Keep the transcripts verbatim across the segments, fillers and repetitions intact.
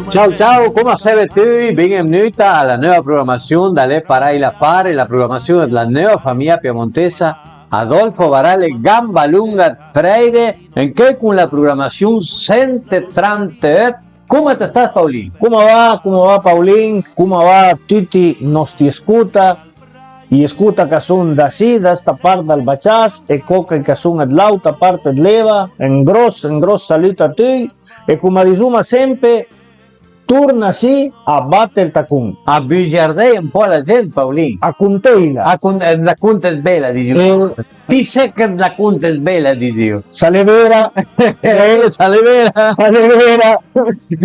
Ciao, ciao, coma seve tui? Benvenuta a la neuva programassion da L'é parèj l'afare, la programassion dla neuva famija piemontesa Adolfo Varale Gambalunga ëd Freire, ancheuj con la programassion sent e tranteut. Coma të stas, Paulin? Coma va, coma va, Paulin? Coma va tuti i nòsti escota? I escota ch'a son da sì, da sta part dal Baciàs, e còcoj ch'a son ëd l'àuta part ëd l'Eva, un gròss, un gròss salut a tui, e coma disoma sempe, torna sì a bate ël tacon. A bugiardé un pò la gent, Paulin. A contela. A con-, eh, la contes bela, disoma. Eh. Ti se che la contes bela, disoma. S'al é vera. Eh, s'al é vera. S'al é vera.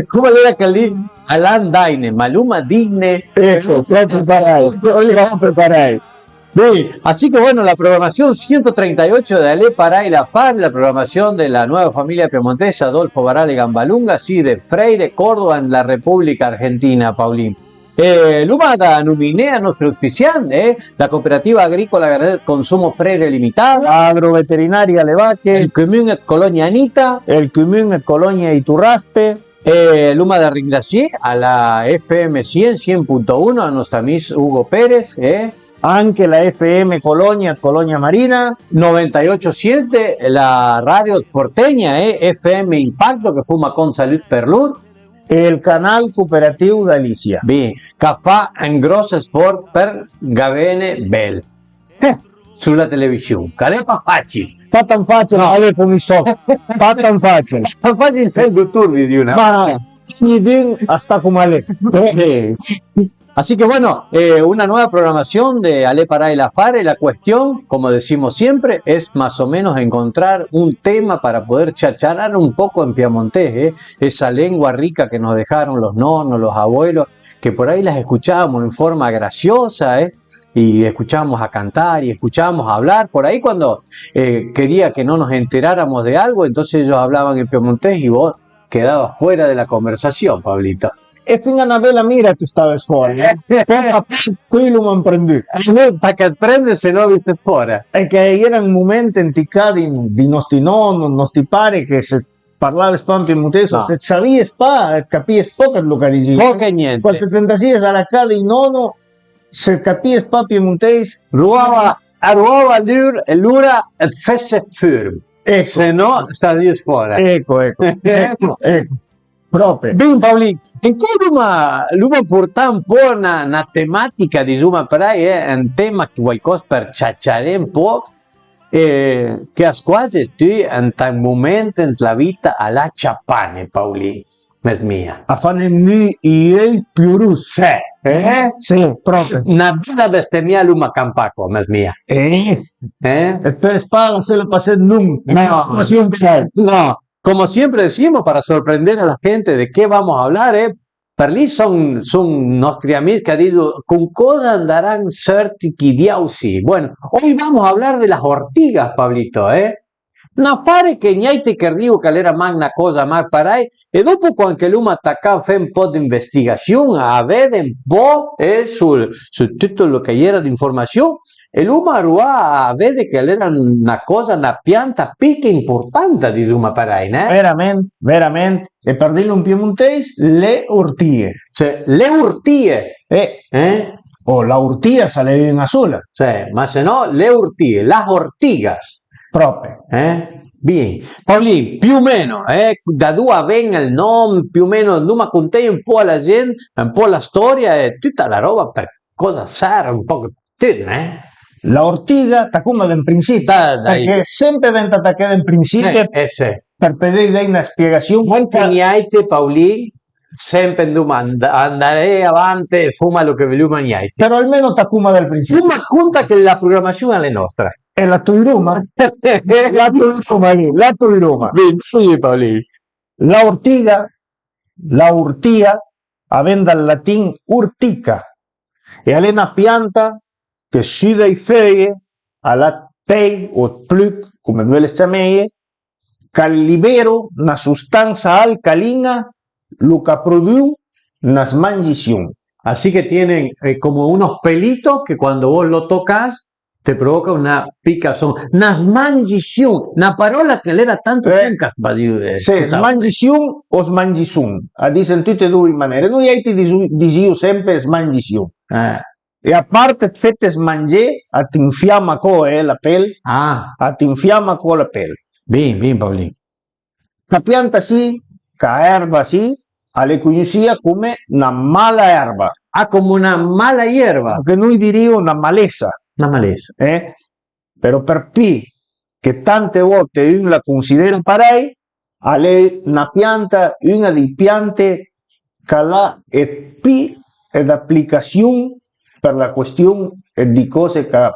Coma l'era chel lì? Al an daine, ma l'oma digne. Eco, pròpi parèj. Pròpi parèj. Sì, así que bueno, la programación ciento treinta y ocho de L'é parèj l'afare, la programación de la nueva familia piemontesa Adolfo Varale Gambalunga, sí, de Freire, Córdoba, en la República Argentina, Paulin. Eh, l'oma da nominé ël nòstr auspiciant, eh, la Cooperativa Agrícola Consumo Freire Limitada, Agroveterinaria Le Vache, ël Comun ëd Colonia Anita, ël Comun ëd Colonia Iturraspe, e l'oma da ringrasié a la F M cien, cien punto uno, a nòst amis Hugo Pérez, eh, anche la F M Colonia, Colonia Marina, noventa y ocho siete, la radio porteña, eh, F M Impacto, che foma con salut për lor, e ël canal cooperativo d'Alicia. Bin, ch'a fa un gròss sfòrç për gavene bel. Eh, su la television, ch'a l'é pa facil. Pa tant facil, no. Al é con i sò. Pa tant facil. Tan facil fé ël dottor, disoma. Ma ognidun a sta coma l'é. Eh. Así que bueno, eh, una nueva programación de L'é parèj l'afare. La cuestión, como decimos siempre, es más o menos encontrar un tema para poder chacharar un poco en piemontés, eh, esa lengua rica que nos dejaron los nonos, los abuelos, que por ahí las escuchábamos en forma graciosa, eh, y escuchábamos a cantar y escuchábamos a hablar. Por ahí cuando eh, quería que no nos enteráramos de algo, entonces ellos hablaban en piemontés y vos quedabas fuera de la conversación, Pablito. E fin-a na bela mira të staves fòra, eh? Pòch a pòch, coj l'oma amprendù. Eh, tacà ëd prende, se no viste fòra. E che a-i era un moment ant ij ca dij, dij nòsti nòno, nòsti pare, che se parlaves pa an piemontés, no, se savìes pa, capìes pòch ëd lo ch'a disìe. Pòch e gnente. Quand të andasìes a la ca dij nòno, se capìes pa piemontés. Ruava, a ruava lur, e lora ëd fesse furb. Eco. Se no, stasìes fòra. Eco, eco, eco, eco. Pròpe. Bin, Paulin, e ancò l'oma, l'oma portà un pò na, na tematica, disoma parèj, eh, un tema, quaicòs për ciaciaré un pò, eh, che a squase tut ant un moment ant la vita a l'ha ciapane, Paulin, mes mia. A fane vnì ij euj pì russ. Sì, eh? Sì, pròpe. Na bela bestemia l'oma campà cò, mes mia. Eh? Eh? E peui pa, se l'é passé ëd longh. No. Informasiun che l'hai. No. Como siempre decimos, para sorprender a la gente de qué vamos a hablar, eh, për lì son, son nòstri amis ch'a diso: con cosa andaràn sòrt chi diaus sì? Bueno, hoy vamos a hablar de las ortigas, Pablito, eh? N'afare che gnanche ch'a diso ch'a l'era mach na còsa mach parèj, e dopo quand che l'oma tacà a fé un pò d'investigassion, a vede un pò, eh, sul, su tut lo ch'a-i era d'informassion, e l'oma arivà a vede ch'a l'era na còsa, na pianta pì che importanta, disoma parèj, neh? Verament, verament. E për dilo an piemontèis, le urtie. Cioè, le urtie. Eh. Eh? O la urtia, s'a l'é un-a sola. Cioè, ma se no, le urtie, las ortigas. Pròpe. Eh? Bin. Paulin, più o meno, eh, da dove a ven ël nòm, più o meno, andoma conté un pò a la gent, un pò la stòria e tuta la ròba, për còsa a serv un pò tut, neh? La ortiga, tacoma da un prinsipi, da, dai, përchè sempe venta taché da un prinsipi, sì, eh, sì, për podé dé na spiegassion. Anche gnàite, Paulin, sempe andoma and-, andaré avanti e foma lo che voloma gnàite. Però almeno tacoma dal prinsipi. Foma conta che la programassion a l'é nòstra. E la toiroma? La toiroma lì, la toiroma. Bin, sì, Paulin. La ortiga, la urtia, a ven dal latin urtica, e a l'é na pianta che su dai feuj a l'ha ëd pèj o ëd pluch, coma völe ciameje, ch'a libero na sostansa alcalin-a, lo ch'a produs na smangission. Así que tienen, eh, como unos pelitos que cuando vos lo tocás, te provoca una picasson, na smangission, na paròla che l'era tanto eh, che a sbasìu, eh, sì, scusa. Smangission o smangisson, a disen tute e doi manere. Noi àiti disu-, disìu sempre smangission. Eh. E a part ëd fete smangé, a t'infiama co, eh, la pel. Ah. A t'infiama co la pel. Bin, bin, Paolin. Sta pianta sì, sta erba sì, a l'é cognossìa come na mala erba. Ah, come una mala hierba. Che noi dirìo na malesa. Na malesa. Eh? Però për pì che tante vòlte un la considera parèj, a l'é na pianta, una dij piante ch'a l'ha ëd pì ëd aplicassion për la question ëd di còse ch'a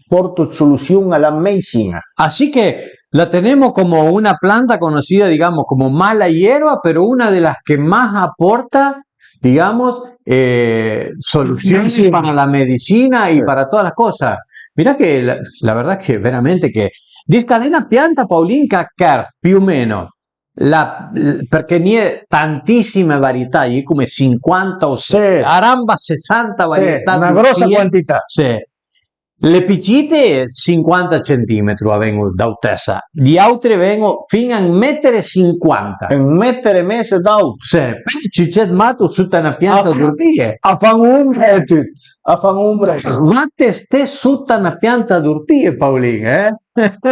pòrto ëd solussion a la medisina. Así que la tenemos como una planta conocida, digamos, como mala hierba, pero una de las que más aporta, digamos, eh, soluciones sí, sí, para la medicina y sí, para todas las cosas. Mira que la, la verdad que veramente que dis ch'a l'é na pianta, Paolin, ch'a chërd più o meno la, përchè n'i é tantissime varietà, i é come sinquanta o sì, a ramba sessanta varietà, na grossa quantità. Sì. Le pì cite sinquanta centimetri a ven-o d'autessa, i àutre ven-o fin a un meter e sinquanta. Un meter e mes d'aut. Sì, però suced mato sota na pianta d'urtìe. A fan ombra e tut, a fan ombra e tut. Vate sté sota na pianta d'urtìe, Paolin, eh?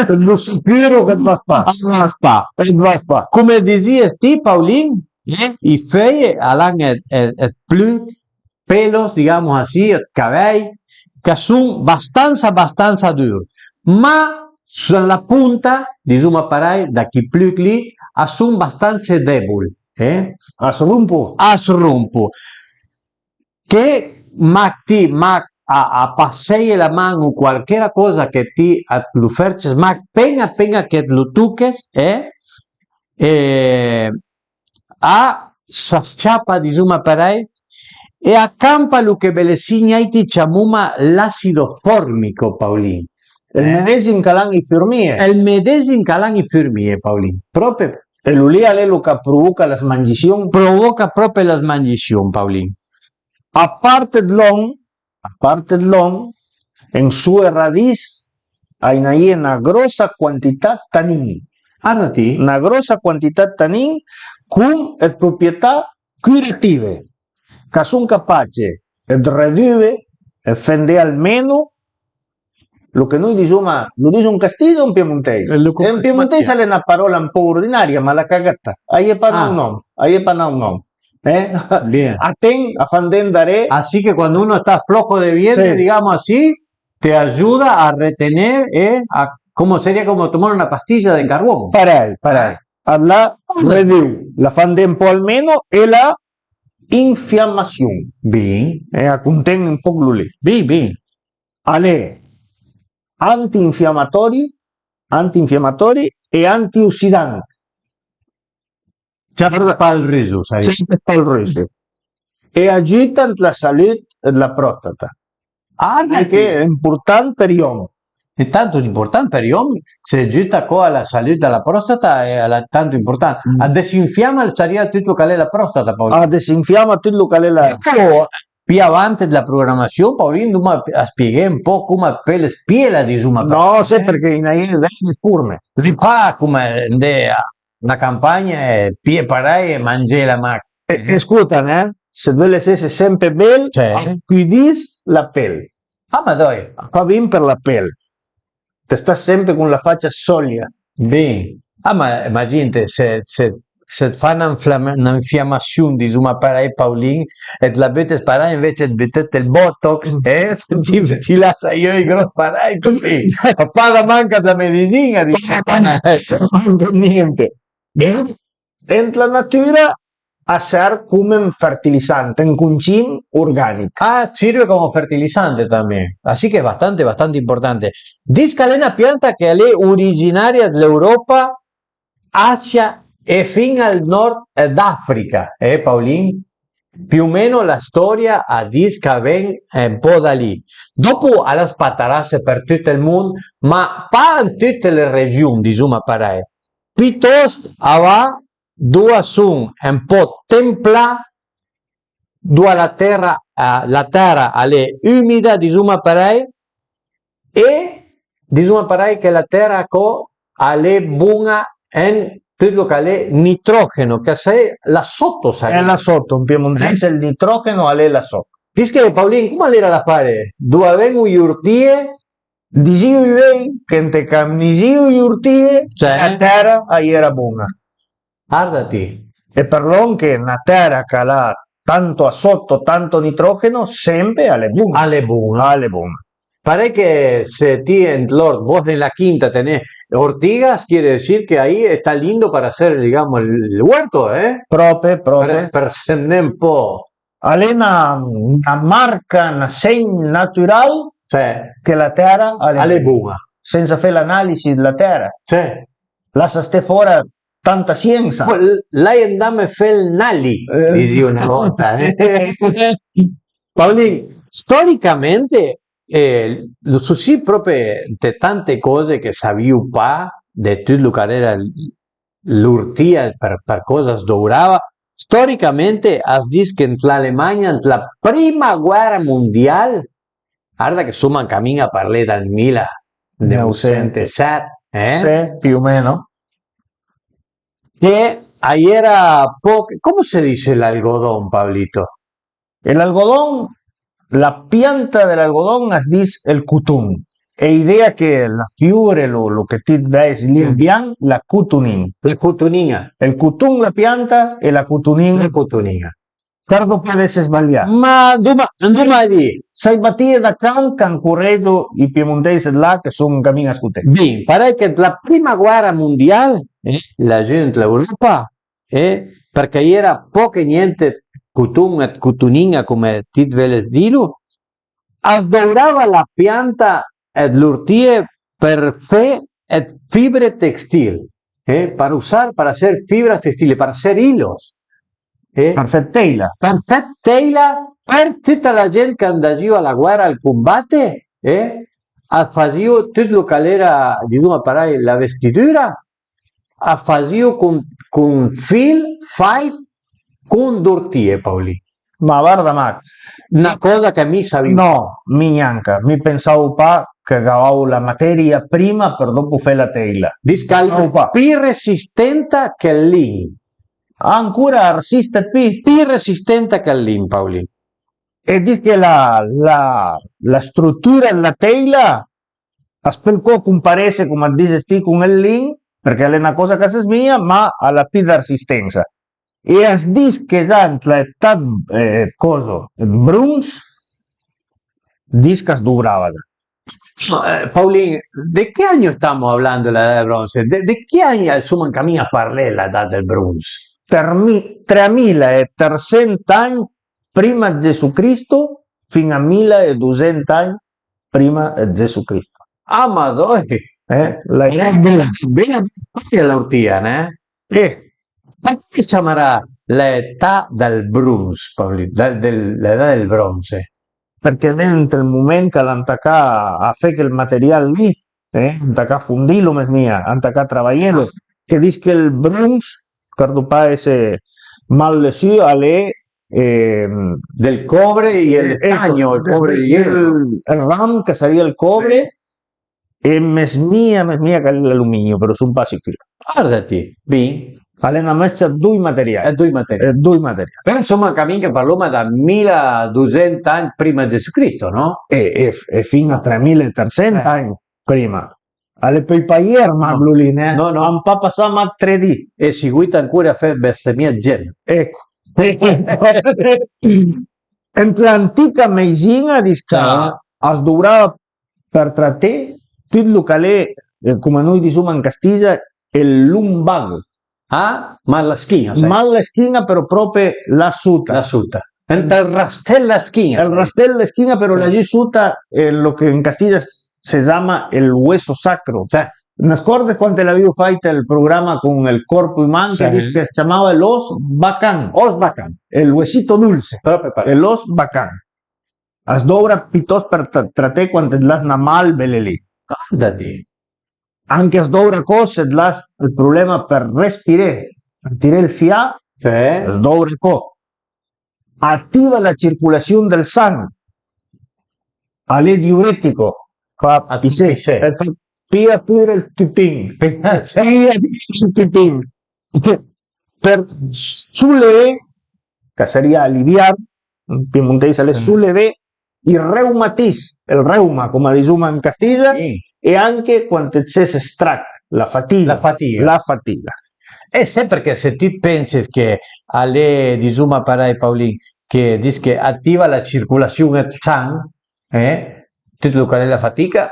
Lo sicuro che it vas pa. Ah, it vas pa. It vas pa. Come disìes ti, Paolin, i feuj a l'han ëd, ëd, ëd pluch, pelos, digamos así, ëd cavèj, ch'a son bastansa, bastansa dur, ma s'la ponta, disoma parèj, da chi pluch lì, a son bastanse debol, eh? A s'rompo. A s'rompo. Che mach ti, mach a, a passeje la man o qualchera cosa che ti it lo ferces, mach pen-a pen-a che it lo toches, eh? E a së s-ciapa, disoma parèj, e a campa lo che belessì niàiti ciamoma l'acido fórmico, Paolin. Ël medesim ch'a l'han ij furmìe. Ël medesim ch'a l'han ij furmìe, Paolin. Pròpe. E lo lì a l'é lo ch'a provoca la smangission. Provoca pròpe la smangission, Paolin. A part ëd lòn, a part ëd lòn, en soe radis a i n'a ie na grossa quantità ëd tanin. Arda ti. Na grossa quantità ëd tanin con ëd proprietà curative, ch'a son capace ëd reduje, ëd fendé almeno lo che noi disoma, lo diso an castign o an piemontèis? Eh, lo... An piemontèis a l'é na paròla un pò ordinaria, ma la caghëtta a-i é pa n'àut nòm, a-i é pa n'àut nòm. Eh? Bien. A ten, a fa andé andaré. Así que cuando uno está flojo de vientre, sí, digamos así, te ayuda a retener, eh, a, como sería como tomar una pastilla de carbón. Parèj, parèj. A la reduje, la fa andé un pò almeno e la infiamassion. Bin. E a conten un pòch lo lì. Bin, bin. A l'é antiinfiamatori, antiinfiamatori e antiossidant. Ciampe pa ël rüso, sarìa. Ciampe pa ël rüso. E a giüta ant la salute dla prostata. Ah, che important per i òm. È tanto important per i òm, se giüta co a la salute dla prostata, e a l'é tanto important. Mm. A desinfiama, sarìa, tüt lo ch'a l'é la prostata, Paolo. A desinfiama tüt lo ch'a l'é la... Pì avanti dla programasiun, Paolin, andoma a spieghé un pò coma it peule spiela, disoma. No, sì, përchè i n'a ie dë forme. L'é pa coma andé a na campagna e pijé parèj e mangé la mach. E, e scolta, eh, se it veules esse sempe bel, sì, acudìs la pel. Ah, ma dai. A fa bin për la pel. Të stas sempe con la facia sòlida. Bin. Ah, ma imaginate, se, se, se it fa na, na infiamasion, disoma parèj, Paolin, e it la butes parèj, anvece ëd butete ël botox, eh, ti, ti lassa j'euj gros parèj, capì? A paga manca dla medisina, disoma parèj. Niente. Dentro la natüra a serv coma un fertilisante, un concim organic. Ah, sirve como fertilizante también. Así que es bastante, bastante importante. Dis ch'a l'é na pianta che a l'é originaria dl'Europa, Asia e fin al nord d'Africa, eh, Paolin? Più o meno la storia a dis ch'a ven un pò da lì. Dopo a l'ha spartarasse për tut ël mond, ma pa an tute le region, disoma parèj. Pitost a va andoa a son un pò templà, andoa la tèra, eh, la tèra a l'é umida, disoma parèj, E disoma parei che la tera co a l'é bon-a en tut lo ch'a l'é nitrogeno, che a l'é là sot, sai. È là sot, in piemontèis ël nitrogeno a l'é là sot. Dis che, Paolin, coma a l'era l'afare? Dove ven-o j'ortìe? Disìo i vej che ënt e camnisìo j'ortìe, cioè, la tera a l'era bon-a. Arda ti. E për lòn che na tera ch'a l'ha tanto a sot, tanto nitrogeno, sempe a l'é bon-a. A l'é bon-a. A l'é bon-a. Parei che se ti ant l'ort vòs la quinta tené ortiga, quiere decir que ahí está lindo para hacer, digamos, el, el huerto, eh? Prope, prope. Për, për semné un po'. A l'é na, na marca, na segn natural, sì, che la tera a l'é, a l'é bon-a. Sensa fé l'analisi dla tera. Sì. Lassa sté fòra tanta siensa. Pò, l-, l'hai andame fé ël nali, eh, disìo na vòlta, eh. Paolin, storicamente, eh, lo so sì, prope ënt tante còse che savìo pa de tut lo ch'a l'era l-, l'ortìa, për, për còsa as dourava. Storicamente as dis che ant l'Alemagna, ant la prima guèra mondial, arda che soma an camin a parlé dël mila neuvsent e sèt, eh? Sì, più o meno. Che a-i era pòch, come se dis l'algodon, Paolito? E l'algodon, la pianta de l'algodon as dis ël coton. E idea che la fiure, lo, lo che ti vëdde lì, sì, an bianch, la cotonin-a. La cotonin-a. Ël coton la pianta e la cotonin-a. La cotonin-a. Chërdo pa d'esse sbalià. Ma andoma, andoma a dì. Sai batìe da can ch'an corredo i piemontèis là che son an camin a scoté. Bin, parei che la prima guèra mondial, eh, la gent, l'Europa, eh, përchè a-i era pòch e niente coton e cotonin-a, come ti vëdde dilo, as dourava la pianta dl'ortìe për fé dë fibre textil, eh, para usar para hacer fibras textiles, para hacer hilos, eh, për fé teila. Për fé teila, për tuta la gent ch'a andasìo a la guèra, al combate, eh, a fasìo tut lo ch'a l'era, disoma parei, la vestidura, a fasìo con, con fil fàit con d'ortìe, Paolin. Ma varda, Mac, na còsa che mi savìo. No, mi gnanca, mi pensavo pa che gavavo la materia prima për dopo fé la teila. Dis ch'a l'é pa pi resistenta che ël lin. Ancora a resiste pi? Pi resistenta che ël lin, Paolin. E dis che la, la, la strutura dla teila as pöl co comparese, come it dises ti, con ël lin, përchè a l'é na còsa ch'a s'smija, ma a l'ha pi dë resistensa. E as dis che za ant la età dë, eh, coso, dë bronz, dis ch'as dovrava za. Ma, eh, Paolin, de che agno stamo hablando la edad del bronce? De, de che agno soma an camin a parlé la edad del bronze? Tre mi-, tremila e tresent agn prima dë Gesù Cristo fin a mila e dosent agn prima dë Gesù Cristo. Ah, madòi! Eh, la... Bela, bela storia l'ortìa, né? Eh. Përchè as ciamarà l'età dël bronz, Paolin, dël, dël, l'età del bronze? Përchè ant ël moment ch'a l'han tacà a fé chel material lì, eh, han tacà a fondilo, mes mia, han tacà a travajelo, che dis che ël bronz, chërdo pa esse mal lessù, a l'é, ehm, del cobre e, eh, l'estagno, ecco, ël cobre e ël ierro. Ël, ël ram ch'a sarìa ël cobre, e mes mia, mes mia ch'a l'é l'aluminio, però son pa sicür. Varda ti, bin. A l'é na mës-cia dë doi materiaj. Dë doi materiaj. Dë doi materiaj. Però soma an camin che parloma da mila e dosent agn prima dë Gesù Cristo, no? E, e, e fin a tremila e tresent agn prima. A l'é peui pa ier, ma... No. Lì, né? No, no. An pa passà mach tre di. E seguita ancora a fé bestemia dë gent. Ecco. Ant l'antica meizin-a, dis ch'a, ciao, as dovrava për traté tut lo ch'a l'é, eh, come noi disoma an castisa, ël lumbago. Ah, mal la schin-a, sai. Mal la schin-a, però pròpe là sota. Là sota. Ant ël rastel la schin-a, sai. Ël rastel la schin-a, però, sì, là giù sota, eh, lo che an castisa se ciama el hueso sacro. Sì. T'arcòrde quand l'avìo fàit ël programa con ël corpo uman, sì, che dis ch'as ciamava l'os bacan? Os bacan. El huesito dulce. Pròpe parèj. L'os bacan. As dovra pitòst për tra-, traté quand it l'has na mal bele lì. Guarda ti. Anche as dovra co se it l'has ël problema për respiré, për tiré ël fià, sì, as dovra co. Ativa la circolassion dël sang, a l'é diuretico, fa pissé, pissé. E fa pija pure ël tupin. Pija pure ël tupin. Për solevé, ch'a sarìa aliviar, an piemunteis a l'é solevé, ël reumatis, ël reuma, coma disoma an castiglia, e anche quand it ses strach, la fatiga. La fatiga. La fatiga. E se përchè se ti it penses che a l'é, disoma parèj, Paulin, che dis che ativa la circolassion dël sang, eh, tut lo ch'a l'é la fatiga,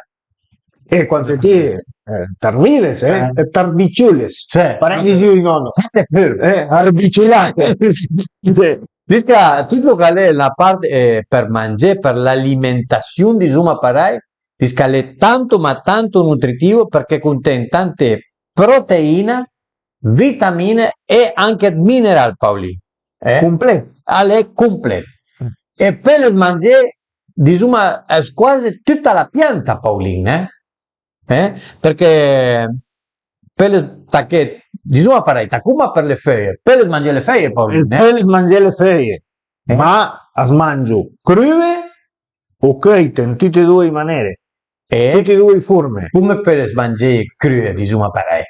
e quand ti, eh, t'arbiles, eh, eh, t'arbiciules. Sì. Parèj disìo i nòno. Fate furb. Eh, arbiciulate. Sì. Dis che tut lo ch'a l'é la part, eh, për mangé, për l'alimentassion, disoma parèj, dis ch'a l'é tanto, ma tanto nutritivo, përchè a conten tante proteine, vitamine e anche ëd mineral, Paulin. Eh? Complet. A l'é complet. E peles mangé, disoma, as quase tuta la pianta, Paulin, eh? Eh? Përchè peles taché, disoma parèj, tacoma për le feuje, peles mangé le feuje, Paulin, eh? Peles mangé le feuje, eh? Ma as mangio crue o cöite, an tute e doe i manere, e tute e doe i forme. Come peles mangé crue, disoma parèj?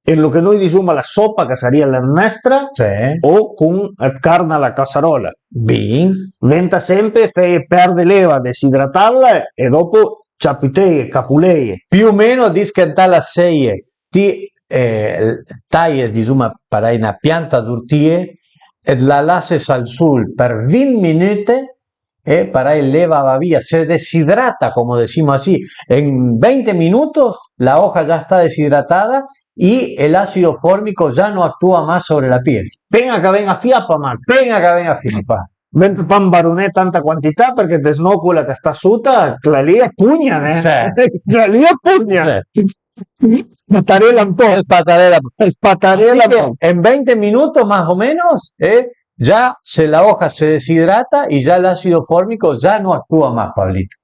E lo che noi disoma la sopa, ch'a sarìa la mnestra, sì, o con ëd carn a la casaròla. Bin. Venta sempe feje perde l'eva, desidratala e dopo ciaputeje, capuleje. Più o meno dis che ëntà lasseje, ti, eh, taje, disoma parèj, na pianta d'ortije e la lasses al sol për vint minute e parèj l'eva a va via, se desidrata, como decimos así, en veinte minutos la hoja ya está deshidratada y el ácido fórmico ya no actúa más sobre la piel. Pena ch'a ven-a fiapa, ma pena ch'a ven-a fiapa. Venta pa 'mbaroné tanta quantità, përchè se no cola ch'a sta sota, cola lì a pugna, eh? Sì. Cola lì a pugna. Sì. Spatarela un po'. Spatarela. Spatarela un po'. Así que en veinte minutos más o menos, eh, ya se la hoja se deshidrata y ya el ácido fórmico ya no actúa más, Pablito.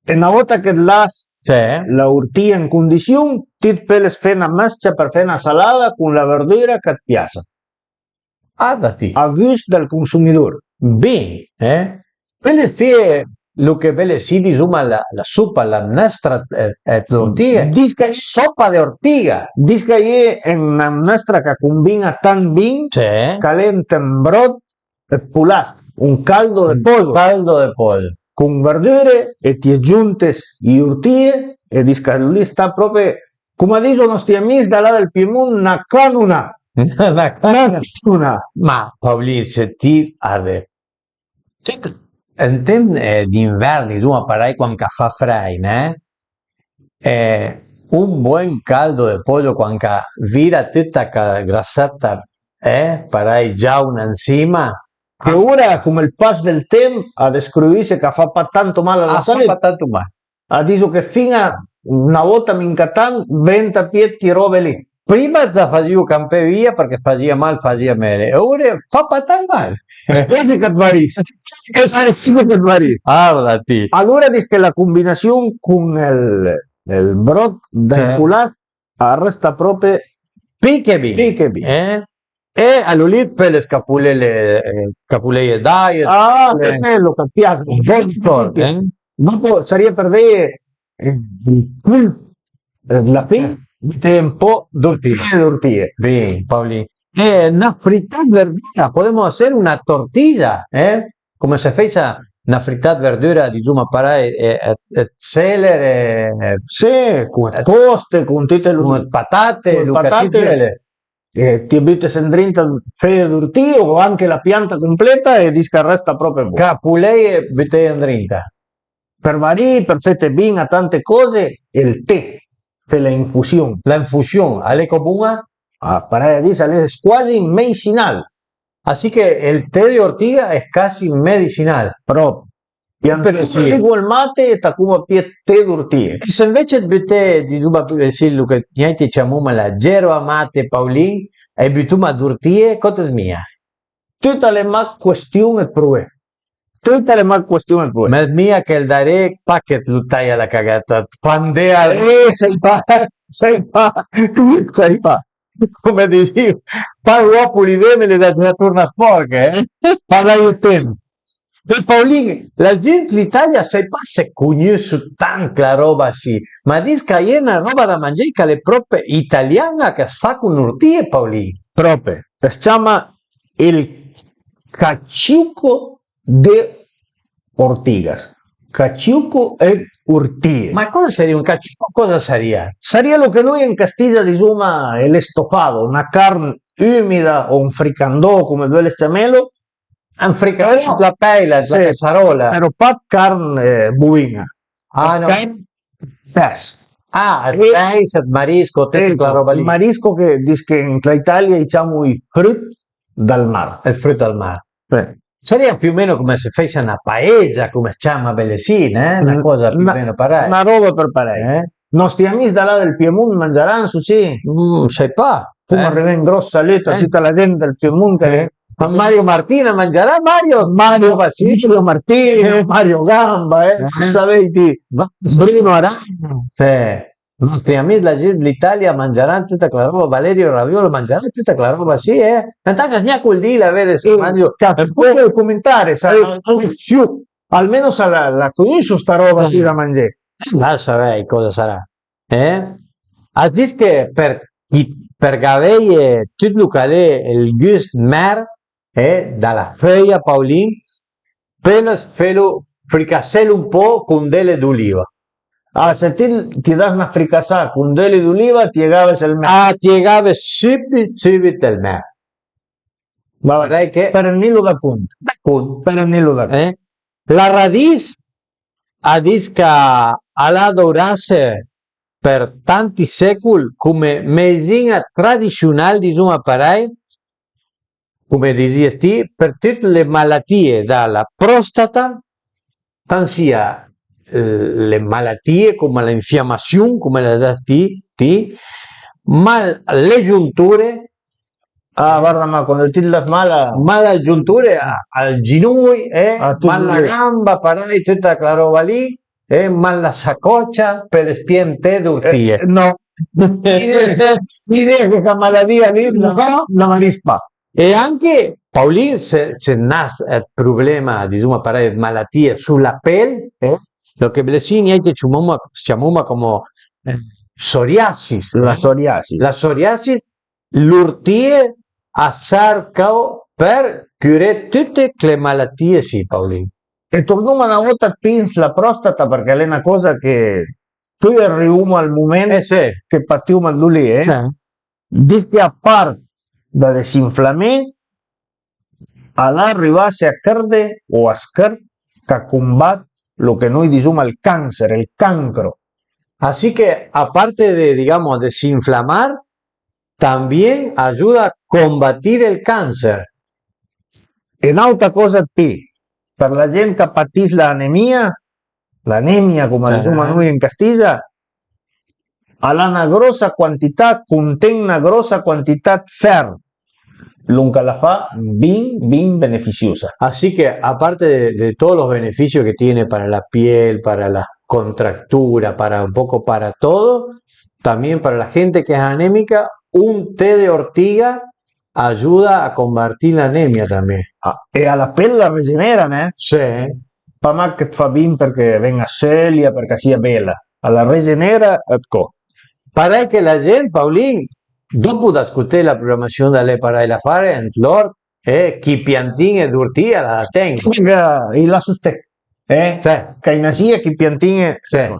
E na vòta che it l'has, sì, la ortija an condission, ti it peles fé na mës-cia për fé na salada con la verdura ch'at piasa. Arda ti. A gust dël consumidor. Bin, eh? Peles fé lo che völe sì, disoma, la, la sopa, la mnestra, eh, eh, d'ortiga. Dis ch'a-, sopa de ortiga. Dis ch'a-i é na mnestra ch'a combin-a tant bin, sì, ch'a l'é ant un bròt ëd polast, un caldo de pollo. Un caldo de pollo. Con verdure e ti e giontes i ortije e dis ch'a lì sta pròpi, coma diso i nòsti amis da là dël Piemont, na canonà. Na canonà. Na canonà. Ma, Paolin, se ti arde, an temp, eh, d'invern, disoma parèj, quand ch'a fa frèj, né? Eh, un buen caldo de pollo quand ch'a vira tuta chela grasëtta, eh, parèj giauna ansima. Che ora, come ël pas dël temp, a dëscruise ch'a fa pa tanto mal a la salute. A fa pa tanto mal. A diso che fin-a na vòta minca tant venta pì ëd chi ròbe lì. Prima it la fasìo campé via përchè it fasìa mal, it fasìa mele, e ora a fa pa tant mal. Spese ch'at varis. Spese ch'at varis. Arda ti. Alora dis che la combinassion con ël, ël bròt dël polast a resta pròpi pì che bin. Pì che bin. Eh? E alora lì it peles capulele, eh, capuleje d'àia. Ah, eh, chest a l'é lo ch'at pias. Un bel ricord, eh? Dopo a sarìa për veje, eh, ël cul, eh, la fin, eh, biteje un po d'ortije. D'ortije. Bin, Paolin. Eh, na frità ëd verdura, podemos hacer una tortilla, eh? Come se fesa na frità ëd verdura, disoma parèj, eh, eh, ëd célere, eh, sì, con ëd coste, con tute le, con ëd patate, con ëd patate. Eh, ti e butes andrinta feje d'ortije o anche la pianta completa e dis ch'a resta pròpi bon. Capuleje e buteje andrinta. Për varì, për fete bin a tante còse, e ël te, fé la infusion. La infusion, a l'é co bon-a? Ah, parèj a dis, a l'é quasi medisinal. Así que el té de ortiga es casi medicinal. Pròpi. E anche sì. Digo ël mate, tacoma pì ëd té d'ortije. E se anvece it bute, disoma, eh, sì, lo che nianche ciamoma la gerba mate, Paolin, e butoma d'ortije, còs it mia? Tuta a l'é mach cuestion ëd prové. Tuta a l'é mach cuestion ëd prové. Ma mia che ël daré, pa che it lo taje a la caghèta, it fandea. Eh, sai pa, sai pa, sai pa. Come disìo, pa l'uòpo lì dentro, l'é da torna spòrche, eh? Parlàje ëd temp. E Paulin, la gent, l'Italia, sai pa se cugnusso tant la roba sì, ma dis ch'a ie na roba da mangé ch'al e prope italian-a, ch'as fa cun l'urtìe, Paulin. Prope, as ciama el caciuco de ortigas. Caciuco e urtìe. Ma cosa sarìa un caciuco? Cosa sarìa? Sarìa lo che noi in Castiglia disoma el estofado, na carn umida o un fricandò, come völe ciamelo, Un fricandò, però, la peila, la, sì, cassarola. Però pa carn, eh, buin-a. Ah, no. Carn, pes. Ah, e pes, marisco, tüta quela roba lì. Marisco che dis che in Italia i ciamo i früt dal mar. Il früt dal mar. Sì. Sarìa più o meno come se fesse una paella, come si chiama, belle sì, eh? Una cosa più o meno parei. Una roba per parei. Eh? Nostri amis da là del Piemunt mangiaran, su sì? Mm, sai pa. Poi eh? Arriva in grossa leta eh? Tutta la gente del Piemunt che eh? Ma Mario Martina mangiarà Mario? Mario, sì. Mario Martina, eh? Mario Gamba, eh? Eh? Savei ti? Bruno Arana. Sì. I nostri amis da l'Italia mangiaran tüta quela roba, Valerio Raviolo mangiarà tüta quela roba, sì, eh? Intant che sgnaco il dì, la vede se eh, mangio. Cazzo, poi comentare, sa, eh, almeno sa la, la conosco sta roba, sì, da mangé. Eh, ma savei cosa sarà? Eh? A dis che per, per gaveie tüt lo ch'al e ël gust mer, eh, da la feuia, Paulin, pöle felo, fricasselo un po' con dele d'oliva. Ah, se ti ti das na fricassà con dele d'oliva, ti e gaves ël mer. Ah, ti e gaves subit, subit ël mer. Parei che për nilo da cont. Da cont. Për nilo da cont. Eh? La radis a dis ch'a l'ha dourasse për tanti sécol come medisina tradisional, disoma parei, come dizìes ti, për tüte le malatìe da la prostata, tant sia, eh, le malatìe come l'infiamassion, come l'has dit ti, ti, ma le giunture, ah, guarda, ma quando ti l'has mala, mala giunture, ah, al ginoi, eh, ah, mal la gamba, parei, tüta quela roba lì, eh, mal la sacòcia, për le spiente d'urtìe. Eh, no. L'idea che quella malattia lì no, no, non rispa. E anche Paulin, se, se nas ël problema, disoma parei, dë malatìe su la pel, eh, lo che blessini anche ciamoma, ciamoma come eh, psoriasis. La psoriasis. La psoriasis, l'urtìe a serca për curé tüte le malatìe, sì, Paulin. E tornoma na vota dë pì s'la prostata, përchè a l'é na coza che pöi arioma al moment eh, sì. Che patoma dë lì, eh? Sì. Dis che a part da desinflamé, a l'ha arivasse a chërde o a scërd ch'a combat lo che noi disoma ël cancer, ël cancro. Así que, aparte de, digamos, desinflamar, también ayuda a combatir el cáncer. E n'àutra coza dë pì, për la gent ch'a patis l'anemia, l'anemia, come disoma noi in Castiglia, a l'ha na grossa quantità, conten na grossa quantità dë fer, lòn ch'a la fa bin, bin benefisiosa. Así que, aparte de, de todos los beneficios que tiene para la piel, para la contractura, para un poco para todo, también para la gente que es anémica, un té de ortiga ayuda a combatir la anemia también. Ah, e a la pel la regenera, né? Sì. Pa mach che të fa bin përchè ven a seulia, përchè a sia bela. A la regenera ëd co. Parei che la gent, Paulin, dopo da scoté la programassion da Le Parei la Fare, ant l'ort, eh, chi piantin-e d'urtìa la ten. I la susté, eh? Sì. Ch'a i na sia chi piantin-e sì.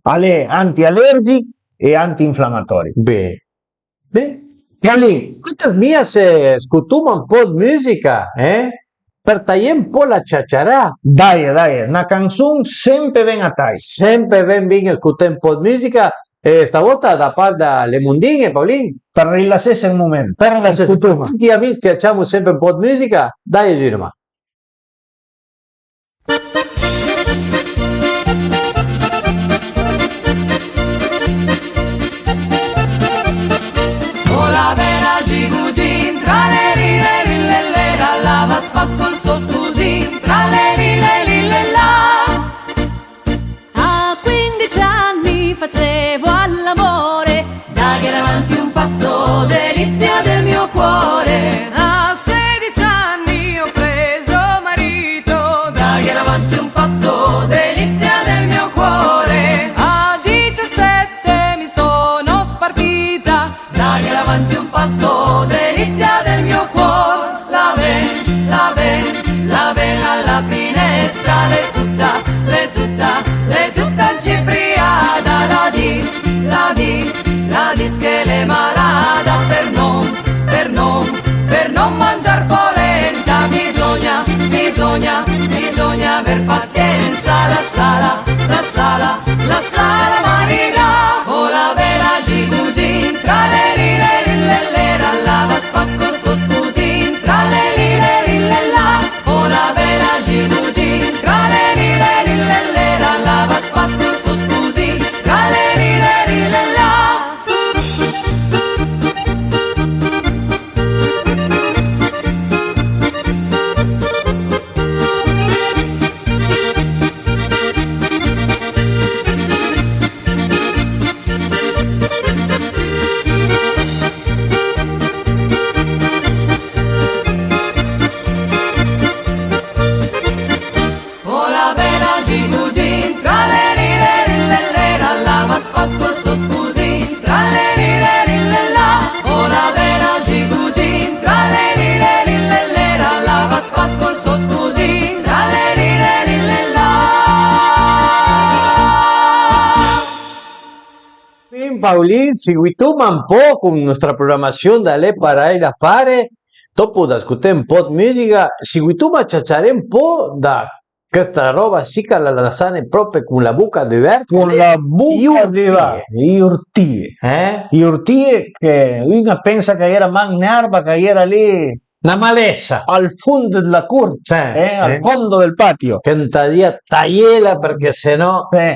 A l'é antialergich e antiinflamatori. Beh. Beh, Paulin, scolta mia se scotoma un po' dë musica, eh? Për taié un po' la ciaciarà. Daje, daje, na canzon sempe ven a tai. Sempe ven bin scoté un po' dë musica, e stavòta da part da le mondin-e, Paulin. Për rilassesse un moment. Për rilassesse. Scotoma. Tuti i amis che ciamo sempe un po' dë musica, daje giù na man. Con la bela Gigugin, tra le li le li le le, la lava spas col so spusin, tra le li le li le la. A quindici anni facevo all'amore, daghe davanti un passo, delizia del mio cuore. A sedici anni ho preso marito, da Ël mio cuor la ven, la ven, la ven a la finestra, l'é tuta, l'é tuta, l'é tuta cipriada, la dis, la dis, la dis che l'é malada për non, për non, për non mangiar polenta, bisogna, bisogna, bisogna aver pazienza, lassala, lassala, lassala maridà, oh la bela Gigugin, tra le rire, rillellera, la vas pas col so spusin, tra le rire, rillella, oh la bela Gigugin, tra le rire, rillellera, la vas pas col so spusin, tra le rire, rillella. Oh la bela Gigugin, tra le rire, rillellera, la vas pas col so spusin, tra le rire, rillella. Oh la bela Gigugin, tra le rire, rillellera, la vas pas col so spusin, tra le rire, rillella. Paulin, seguitoma un po' con nostra programassion da l'è parei da fare, dopo da scuté un po' dë mùsica, seguitoma a ciaciaré un po' da questa roba sì che la lassane prope con la buca düverta. Con la buca düverta, i urtìe. Eh? I urtìe che ün a pensa ch'a era mach n'erba, ch'a era lì. Na malessa. Al fund dla cort, sì, eh, al fondo del patio. Che ëntà dì a taiela perché se no. Sì.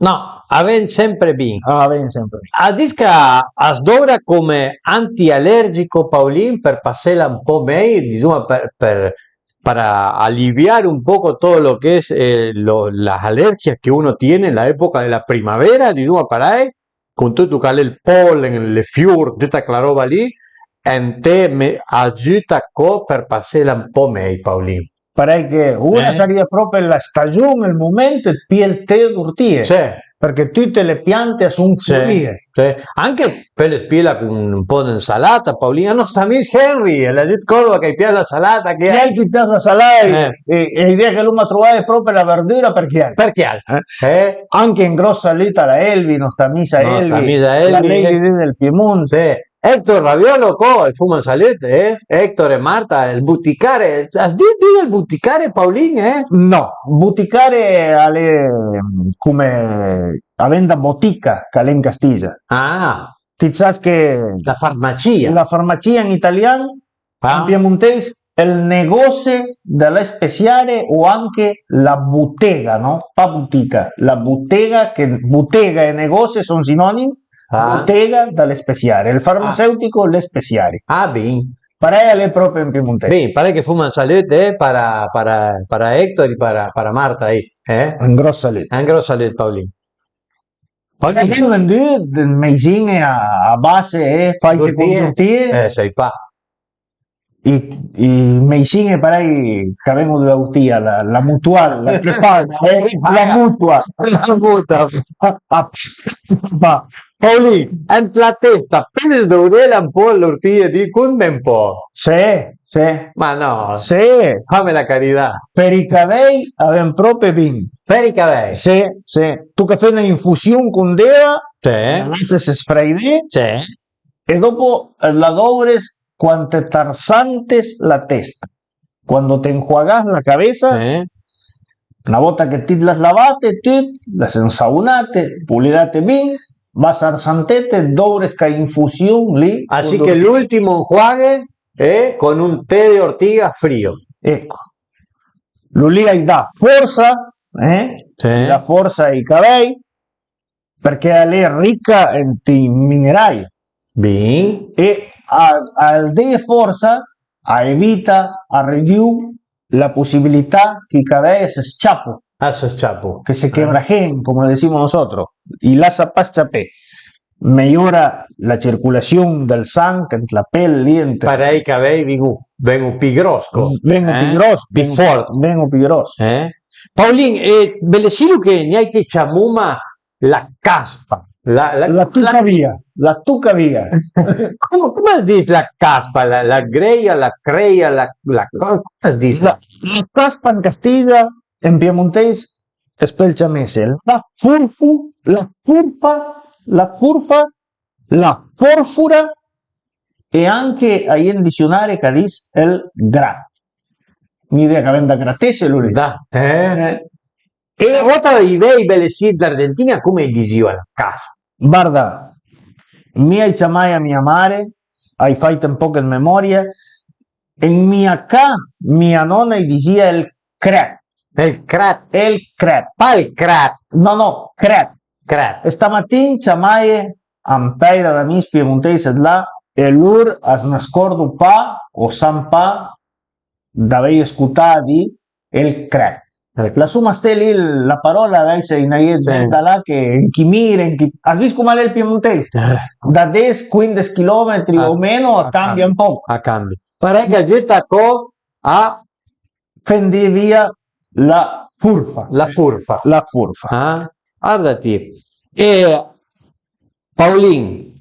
No, a ven sempre bin. Ah, a ven sempre bin. A dis ch'a s'dovra come antialergico, Paulin, per passela un po' mej, disoma, per, per, para aliviar un poco todo lo que es, eh, lo, las alergias que uno tiene en la época de la primavera, disoma, para, eh, con tuto che l'è ël pollen, le fior, tuta quela roba lì, ëntà me agiuta co per passela un po' mej, Paulin. Parèj che ora a sarìa propi la stagion, ël moment ëd pié ël tè d'ortìe. Sì. Përchè tute le piante a son florìe. Sì. Anche pöle piela con un po' d'insalata, Paulin. A nòst amis Henry, l'ha dit Cordova ch'a-j pias la salata, che... Chiel ch'a-j pias la salata, eh, e, e l'idea che l'oma trovà propi la verdura për chiel. Për chiel. Eh? Anche ën gros salut a la Elvi, nòst amisa Elvi, la Lady del Piemonte. Sì. Hector Raviolo, co, ël foma salut, eh? Hector e Marta, ël buticare, as dit ti ël buticare, Paulin, eh? No, buticare a l'é, mm, come a venda botica, ch'a l'é an castiggià. Ah. Ti sas che la farmacia. La farmacia an italian, ah, an piemonteis, ël negose da l'especiare o anche la butega, no? Pa butica, la butega, che butega e negose a son sinonim, ah, butega da l'especiare, ël farmaceutico l'especiari. Ah, bin. Parèj a l'é propi an piemonteis. Bin, parèj che foma ën salut, eh, para, para, para Hector e para, para Marta, eh? Un gros salut. Un gros salut, Paulin. Paulin. Vendù dë mejzin-e a, a base, eh, fàite con d'ortìe. Eh, sai pa. I, i mejzin-e parèj ch'a ven-o da l'ortìa, la, la mutual, la prepaga, eh, la mutua. La mutua. Ma, Paulin, ant la testa, pöle dovrela un po' l'ortìe, di, contme un po'. Sì, sì. Ma no. Sì. Fame la carità. Për ij cavèj a ven propi bin. Për ij cavèj? Sì, sì. Toca fé na infusion con d'eva, sì, la lasse sfreidé, sì, e dopo, eh, la dovres quand t'arsantes la testa. Quando t'enjuagas la cabeza, sì, na vòta che ti l'has lavate tut, l'has ënsavonate, polidate bin, vas arsantete, dovres ch'a infusion lì. Así che l'ultimo enjuaghe è con un té de ortiga frío. Ecco. Lo lì a-j dà forsa, eh? Sì. A-j dà forsa ai cavèj, përchè a l'é rica ant ij minerai. Bin. E a, al dé forsa, a evita, a redù la posibilità che ij cavèj a së s-ciapo. A së s-ciapo. Che se quebrajen, como decimos nosotros, i lassa pa s-ciapé. Mejora la circulassion dël sanch ant la pel, lì ant... Parèj ij cavèj ven-o, ven-o pì gròs, co. Ven-o pì gròs, pì fòrt. Ven-o pì gròs. Eh? Paulin, e belesilu che naj-, che ciamoma la caspa. La, la, la tuca via, la tuca via. Come, come si dice la caspa? La, la greia, la creia, la, la cosa, come si dice? La, la caspa in Castiga, in piemontese, e spelciamese, la furfu, la furfa, la furfa, la forfura, e anche a ie un dizionari ch'a dis ël grat. Un'idea ch'a ven da gratesse, lu lì. Da, eh. Eh. E una vòta i vej belessì d'Argentina, come i disìo a la casa? Varda, mi ai ciamaje a mia mare, ai fàit un pòch ëd memoria, e mia ca, mia nòna i disìa ël crèt. Ël crèt. Ël crèt. Pa ël crèt. No, no, crèt. Crèt. E stamatin ciamaje a un pèira d'amis piemontèis ëd là, e lur as na scòrdo pa, o san pa, d'avèj scotà dì ël crèt. Ecco. Lassoma sté lì la paròla, vèise, a-i na je gent da là che, anche mi, anche, as vist com a l'é ël piemontèis? Eh. Da des, quindes chilometri o meno a cambia un pòch. A cambia. Parèj ch'a giuta co a fé andé via la furfa. La furfa. La furfa. Ah? Varda ti. E Paolin,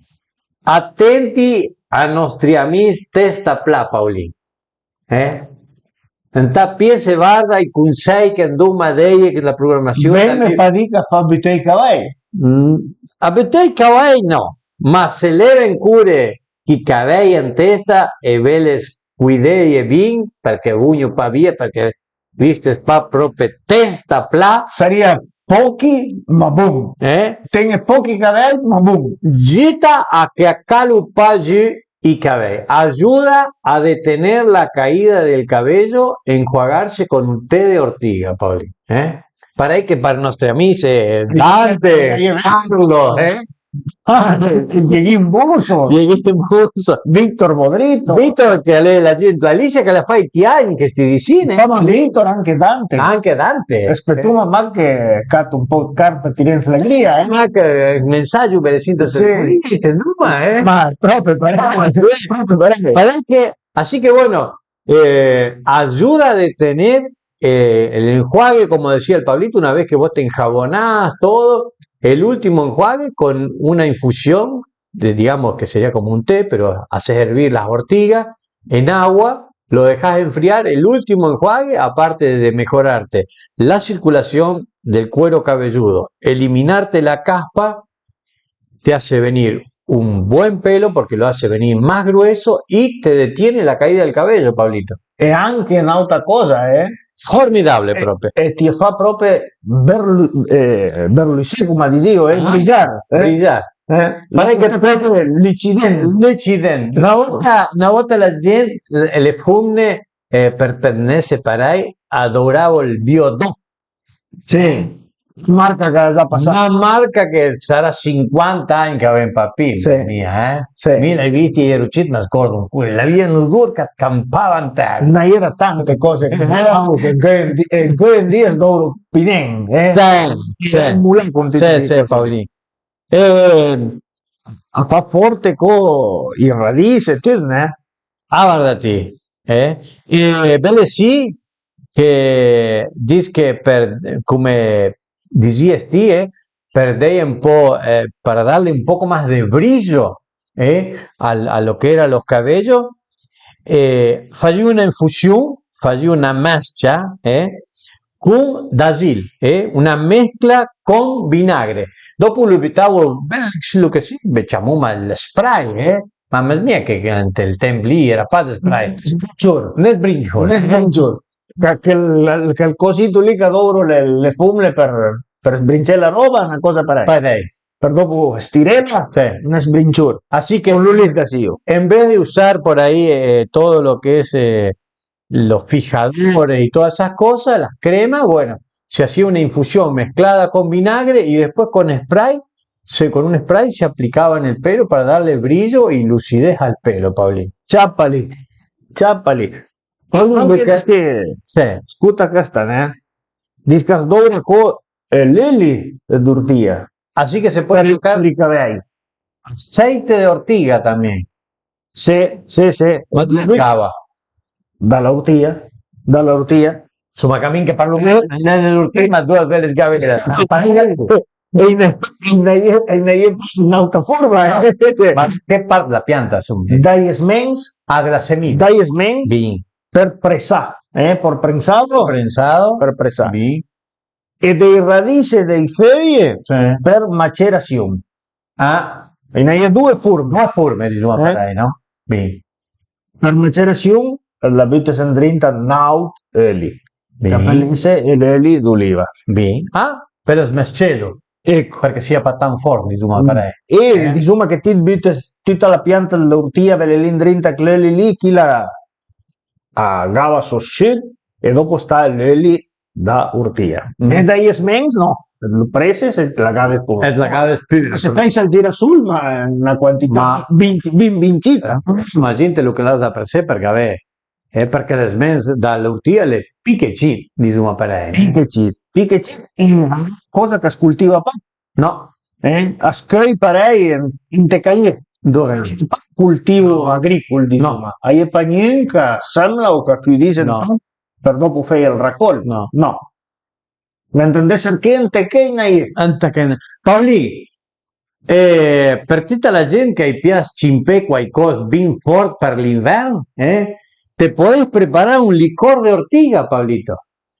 atenti a nòstri amis testa pla, Paolin. Eh? Ëntà piesse varda i consèj che andoma deje, che la programassion. Veme pa dì ch'a fa butà i cavèj. Mm, a butà i cavèj no, ma se l'eve ancora chi cavèj an testa e vele scuideje bin, përchè a vogno pa via, përchè viste pa pròpe testa pla. Sarìa pòchi, ma bon. Eh? Ten-e pòchi cavèj, ma bon. Giuta a che a calo pa giù i cavèj. Ayuda a detener la caída del cabello enjuagarse con un té de ortiga, Paolin. Eh? Parèj che për nòstri amis, eh, Dante, Carlo, eh? Ah, Dieguin Musso. Dieguin Musso. Victor Bodrito. Victor, che a l'é la gent, l'Alicia, che l'ha fàit i agn, che sti disì, eh? Ma Victor, anche Dante. Anche Dante. Aspetoma mach che cato un pò ëd carta, tiré an s'la grìa, eh? Ma che, eh, messaggio bele sento. Sì. Sentoma, eh? Ma pròpe parèj, pròpe parèj. Parèj che, así que bueno, eh, ayuda a detener eh, el enjuague, como decía el Pablito, una vez que vos te enjabonás todo, el último enjuague con una infusión, de, digamos que sería como un té, pero haces hervir las ortigas en agua, lo dejas enfriar, el último enjuague, aparte de mejorarte la circulación del cuero cabelludo, eliminarte la caspa, te hace venir un buen pelo porque lo hace venir más grueso y te detiene la caída del cabello, Pablito. E anche n'àutra còsa, eh? Formidable, eh, pròpe. E ti fa pròpe berlu-, eh, berlussé, come disìo, eh? Ah, brisar, eh? Brisar. Eh? Parèj che pròpe l'ocident. L'ocident. Na vòta, na vòta la gent, le, le fomne, eh, për tennesse parèj, a dovravo ël Biodò. Sì, marca ch'a l'é za pasà. Na marca che sarà sinquanta agn ch'a ven pa pì, sì, mia, eh? Sì. Mi l'hai visti, i ero cit, ma scordo ancora. L'avìa un odor ch'a campava an tèra. N'a era tante còse che, eh, che, che, che, che a l'é nen, eh? Sì, sì. Sì, sì, Paolin. Eh, a fa fòrte co i radis e tut, né? Ah, varda ti, eh? E bele sì che dis che per, come disìes ti, eh, per deje un po', eh, para darle un poco más de brillo, eh, al, a lo que era los cabellos, eh, fasìo una infusion, fasìo una mës-cia, eh, con d'asil, eh, una mescla con vinagre. Dopo lo butavo bel, lo che sì, ciamoma ël spray, eh, ma mia che, che ant ël temp lì era pa dë spray. Sbrinciur. Nen sbrinciur. Nen sbrinciur. Ca-, chel, chel cosito lì ch'a dovro le, le fomne për, për sbrincé la ròba, na còsa parèj. Parèj. Për dopo stirela, sì, nen sbrinciur. Así que con l'ulis da sio. En vez de usar por ahí, eh, todo lo que es, eh, los fijadores y todas esas cosas, las cremas, bueno, se hacía una infusión mezclada con vinagre y después con spray, se, con un spray se aplicaba en el pelo para darle brillo y lucidez al pelo, Paulín. Ciapali, ciapali. Paulín, anche perché, sì. Scuta questa, né? Discas d'oura co, eh, l'eli d'ortìa. Así que se puede sacar aceite de ortiga también. Sì, sì, sì. Ma dove cava? Da l'ortìa, da l'ortìa. Insomma, camin che parlo, eh, nen l'ortìa, ma dove bele sgavele. E i n'a-, i n'a-, i n'a-, n'àutra forma, eh? Cioè, ma che part la pianta, insomma? Dai smens, ah, della semilla. Dai smens, bin, per pressà, eh? Per prensado. Prensado. Per pressà. Bin. E dei radis e dei feuj, sì, per macerazion. Ah. I n'a-, i n'a-, due forme. Due forme, dizuma, eh? Parei, no? Bin. Per macerazion, la butes andrinta n'àut öli. Bin. Capelese e l'öli d'oliva. Bin. Ah, per smescelo. Ecco. Perché sia pa tant fort, dizuma, mm, parei. E, eh, dizuma che ti butes tuta la pianta dell'ortia, vele lì andrinta, ch'l'öli lì, chi la a gava sò sud e dopo sta l'öli da urtia. Mm. E dai smens no, lu presses e la gaves pur. E la gaves pur. Se pensa al girasol, ma, eh, una quantità, ma vinti, vinti, vinti. Eh, ma gente lu che l'ha da per sé, perché, vabbè, è perché le smens da l'urtia le piche cit, dizuma, per lei. Piche cit, piche cit, cosa che si cultiva pa. No. Eh? A scöi parei, inte caie. Dove? Cultivo agricol, dizuma. No. A ie pa gnun ch'a sembla o ch'a cüdise, no, per dopo fé ël racol. No. No. Venta andé serché ënt che i n'a ie. Ënt che, Paolin, e per tuta la gent ch'a-i pias cimpé quaicòs bin fort per l'invern, eh? Te podes preparà un licor de ortiga, Paolito.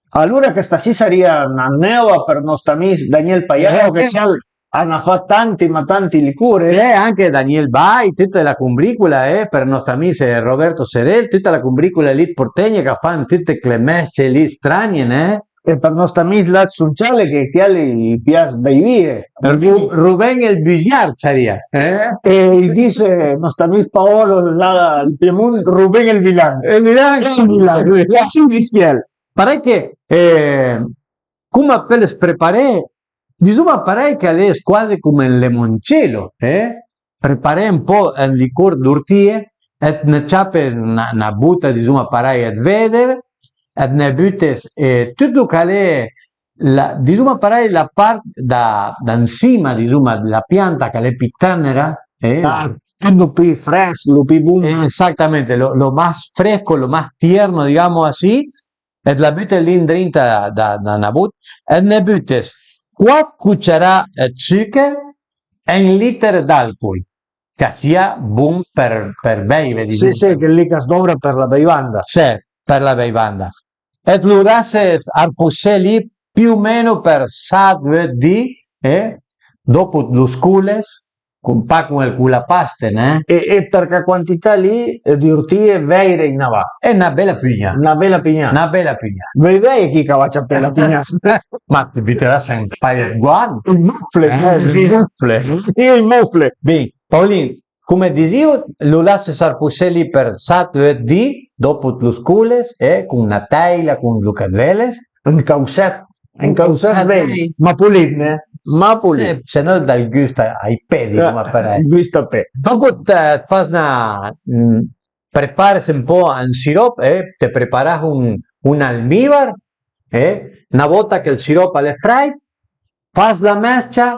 Alura chesta sì sarìa na neuva për nòst amis Daniel Paiano, eh, che eh, a n'ha fat tanti, ma tanti licur. Eh, anche Daniel Bai, tuta la cumbricula, eh, për nòst amis, eh, Roberto Serel, tuta la cumbricula lì ëd Portegna ch'a fan tute chle mes-ce lì stranie, ne? E për nòst amis là ëd Sunciale che chiel i pias beivìe. Ru-, Ruben el Busiard sarìa, eh? E i dise nòst amis Paolo là ëd Piemunt, Ruben el Vilan. El Vilan, el Vilan. Sì, dischiel. Parei che, eh, coma peules preparé, dizuma parei che a l'é cuasi coma un lemoncelo, eh? Preparé un po' ël licor d'urtie, e ne ciape na, na bota, dizuma parei, ëd veder, e ne butes, eh, tut lo ch'a l'é la, dizuma parei, la part da, da ansima, dizuma, la pianta ch'a l'é pì tënera, eh? Ah, tut lo pì frèsch, lo pì bon. Eh, exactamente, lo, lo más fresco, lo más tierno, digamos así, e la butes lì andrinta da, da, da na bot, e ne butes cuat cuciarà ëd sucher e un liter d'alcol, ch'a sia bon për, për beive, sì, dizuma. Sì, chel lì ch'as dovra për la beivanda. Sì, për la beivanda. E lu lasses arpusé lì più o meno për sat, vöt di, e dopo lu scoles, cun, pa cun ël colapaste, ne? E, e për chela quantità lì, eh, d'urtie, vèire i na va? E na bela pugnà. Na bela pugnà. Na bela pugnà. Veuj veje chi ch'a va ciapé la pugnà? Ma ti buteràs un paio ëd guant? Ël mofle, eh, sì. Mofle. Io ël mofle. Bin, Paolin, coma dizìu, lu lasses arpusé lì për sat, vöt di, dopo lu scoles, e cun na tèila, cun lu ch'it veles, un causet, un causet, causet bel, bel, ma pulit, ne? Ma pulit. Eh, se no dal gust a-, ai pé, dizuma, eh, parei. Gust a pé. Dopo të, të fas na, mm, prepares un po' un sirop, eh, te preparas un, un almibar, eh, na vota che ël sirop a l'é frèit, fas la mes-cia,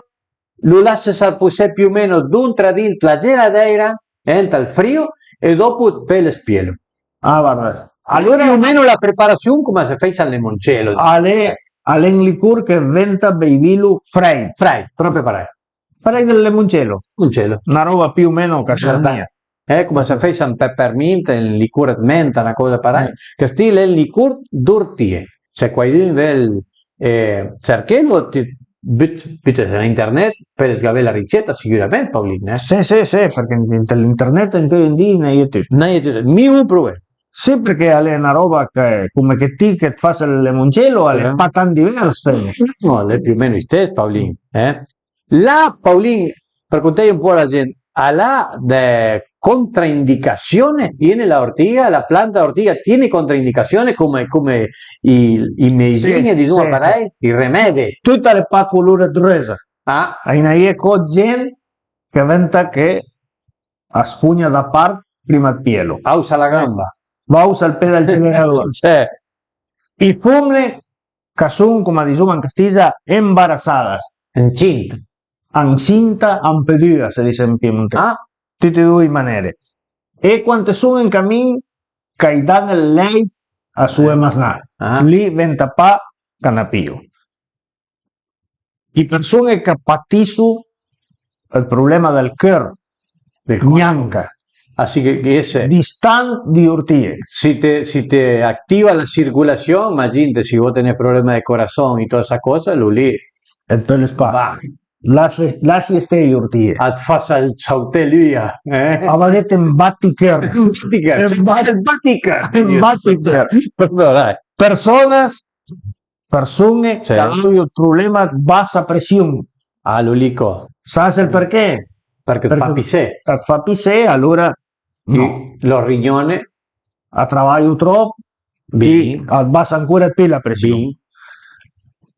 lu lasses arpusé più o meno dont tra di ant la geladèira, eh, ant ël frio, e dopo të peles pielo. Ah, varda. Alura, più o meno la preparaziun coma se fèissa ël lemoncelo. A l'é, a l'é un licor che venta beivilu frèit. Frèit, pròpi parei. Parei dël lemoncelo. Lemoncelo. Na roba più o meno ch'a sarìa. Eh, coma se fèissa un peppermint, un licor ëd menta, na coza parei. Mm. Chest lì a l'é un licor d'ortie. Se quaidun a völ, eh, cerchelo, ti, but-, butes an internet, peles gavé la riceta sicürament, Paolin, eh? Sì, sì, sì, përchè ant l'internet ancheuj di a-i na-i é tut. A-i na-i é tut. Mi u provè. Sì, përchè a l'é na roba che, coma che ti che të fas ël lemoncelo, a l'é pa tant divers, però. No, a l'é più o meno istess, Paolin, eh? Là, Paolin, për conteje un po' a la gent, a l'ha de contraindicazione? Tiene la ortiga, la planta ortiga tiene contraindicazione come, come i, i medicine, sì, dizuma, sì, parei, i remedi? Tut a l'é pa color ëd rösa. Ah. A-i na-i é co ëd gent che venta che a sfugna da part prima ëd pielo. Ausa la gamba. Va, ausa ël pé dal celerador. Sì. I fomne ch'a son, coma dizuma an castisa, embarasadas. Ëncinta. Ansinta, ampedüda, se dis an piemontèis. Ah. Tute e doi manere. E quand a son an camin ch'a-j dan ël lèit a soe masnà. Ah. Lì venta pa ch'a na pìo. I persun-e ch'a patisu ël problema dël cheur, gnanca. Ah, sì, che, che se distant di urtìe. Si te, si te activa la circulazione, imagínate, se vos tenés problema de corazón e toda esa cosa, lu lì. E te le spa. Lasse, lasse sté i urtìe. A të fa sal-, sauté l'üia, eh? A va dite un baticheur. Un baticheur. Un baticheur. Un baticheur. Proprio, dai. Personas, persun-e ch'a l'han ël problema dë bassa pression. Ah, lu lì co. Sas ël përchè? Përchè të fa pissé. Të fa pissé, alora no. Lor rignone a travaiu trop, e a bassa ancora dë pì la pression.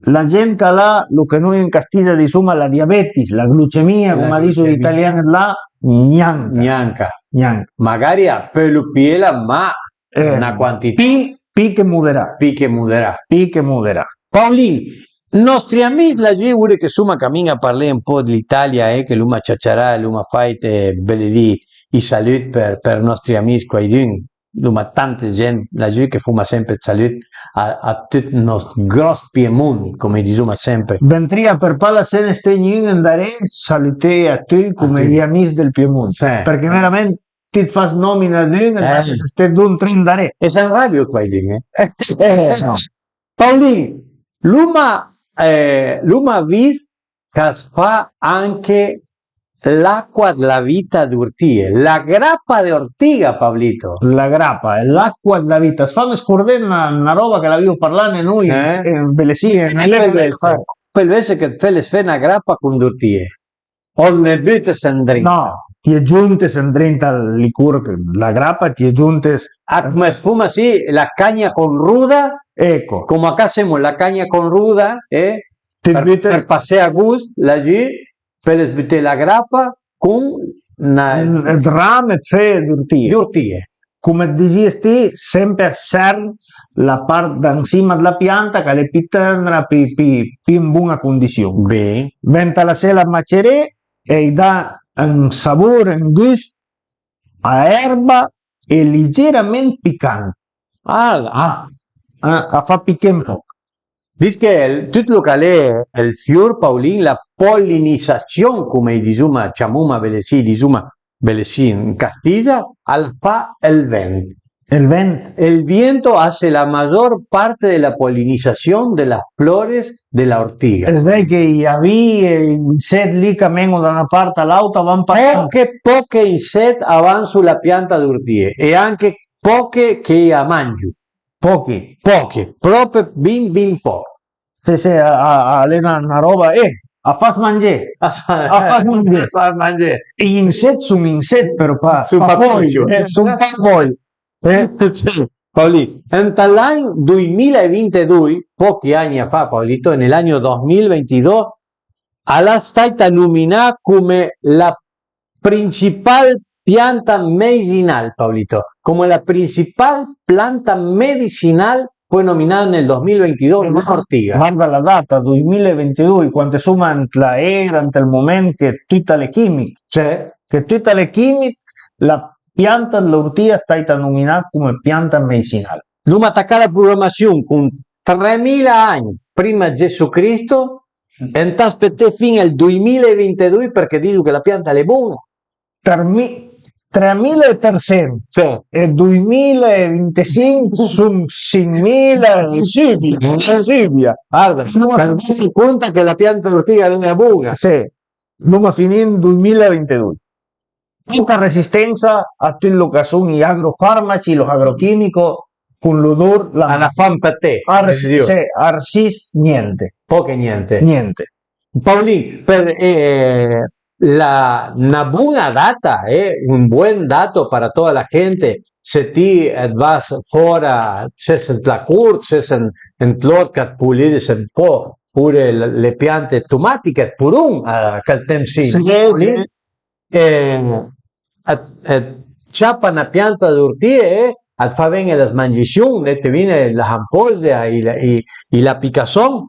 La gent ch'a l'ha lu che noi an Castisa disuma la diabetis, la glucemia, coma a disu l'italian dë là, gnanca. Gnanca. Gnanca. Magari a pölu piela, ma na quantità. Pì, pì che moderà. Pì che moderà. Pì che moderà. Paulin, ij nòstri amis lagiù, ure che suma camin a parlé un pò dë l'Italia, eh, che l'uma ciaciarà, l'uma fàit, eh, bele dì, ij salut për, për ij nòstri amis, quaidun, l'uma tante gent lagiù che fuma sempe ëd salut a, a tut ëd nòst gròss Piemont, coma disuma sempe. Ventarìa për pa lassene sté gnun andaré, saluté a tut, coma ij amis dël Piemont. Sì. Përchè verament ti të fas nòmina d'un e lasse sté du o tre andaré. E s'anrabio quaidun, eh? Eh, no. Paulin, l'uma, eh, l'uma vist ch'as fa anche l'acqua dla vita d'urtìe, la grapa de ortiga, Pablito. La grapa, l'acqua dla vita. Fame scordé na, na roba che l'avìo parlane noi, eh? Eh, bele sì, eh, pöl esse, pöl esse che të fele fé na grapa cun d'urtìe. O ne butes andrinta? No, t'ie giuntes andrinta ël licur, la grapa, t'ie giuntes. Ah, coma as fuma, sì, la cagna con ruda. Eco. Coma ca semo la cagna con ruda, eh? Ti për, butes për passé a gust, lagiù, pöle buté la grapa cun na, mm, ëd ram e fé d'urtìe. D'urtìe. Coma të disìe ti, sempe a serv la part da ansima dla pianta ch'a l'é pì tëndra, pì, pì, pì an bun-a condission. Venta lassela maceré e a-j dà un savor, un gust a erba e ligerament picant. Ah, ah, a fa piché un pòch. Dis che ël, tut lo ch'a l'é ël fiur, Paulin, la polinizazion, coma i disuma, ciamuma bele sì, disuma bele sì an Castisa, a la fa ël vent. El vent. El viento hace la mayor parte de la polinización de las flores de la ortiga. Ël vent che i avìe, i inset lì ch'a men-o da na part a l'àuta a van pa. Poche, poche inset a van su la pianta d'urtìe e anche poche che a mangio. Pochi. Poche, pròpe bin, bin pòch. Sì, sì, a, a, a l'é na, na roba, eh, a fas mangé. A fa, a fas mangé. A fas mangé. I inset son inset, però pa, son pa, pa pòch, eh, son pa pòch. Eh? Sì. Paulì, ënt l'agn doimila e vintidoi, pochi agn fa, Paulito, nel año dos mil veintidós, a l'é staita nominà come la principal pianta meisinal, Pablito, come la principal planta medicinal fue nominada nel dos mil veintidós, la ortiga. Guarda la data, doimila e vintidoi, quante suma ant la era, ant ël moment che tüt a l'é chimich, cioè, che tüt a l'é chimich, la pianta dl'ortiga a l'é staita nominà come pianta meisinal. L'uma tacà la programasiun con tremila agn prima Gesù Cristo, ëntà speté fin al doimila e vintidoi përchè diso che la pianta a l'é bun-a. Tremila e tresent, sì, e doimila e vintisinch son sinchmila e sübia, sübia. Guarda, conta che la pianta d'ortiga a l'é bun-a. Sì, l'uma finì an doimila e vintidoi. Poca resistensa a tüt lo ch'a son i agrofarmaci, lo agrochimico, con l'odor, la, a la fa ëmpëté, a res-, sì, a resist niente. Poco e niente. Niente. Paulin, për, eh, la, na bun-a data, eh, un buen dato para toda la gente, se ti, eh, të vas fora, ses ant la cort, ses an, ant l'ort, ch'a të polidis un pò, pure le, le piante tomatiche, ëd poron, a chel temp sì. Sì, sì. E a, a ciapa na pianta d'ortiga e a të fa ven-e la smangissiun, e të ven-e la amposia, i, i, i la picasson.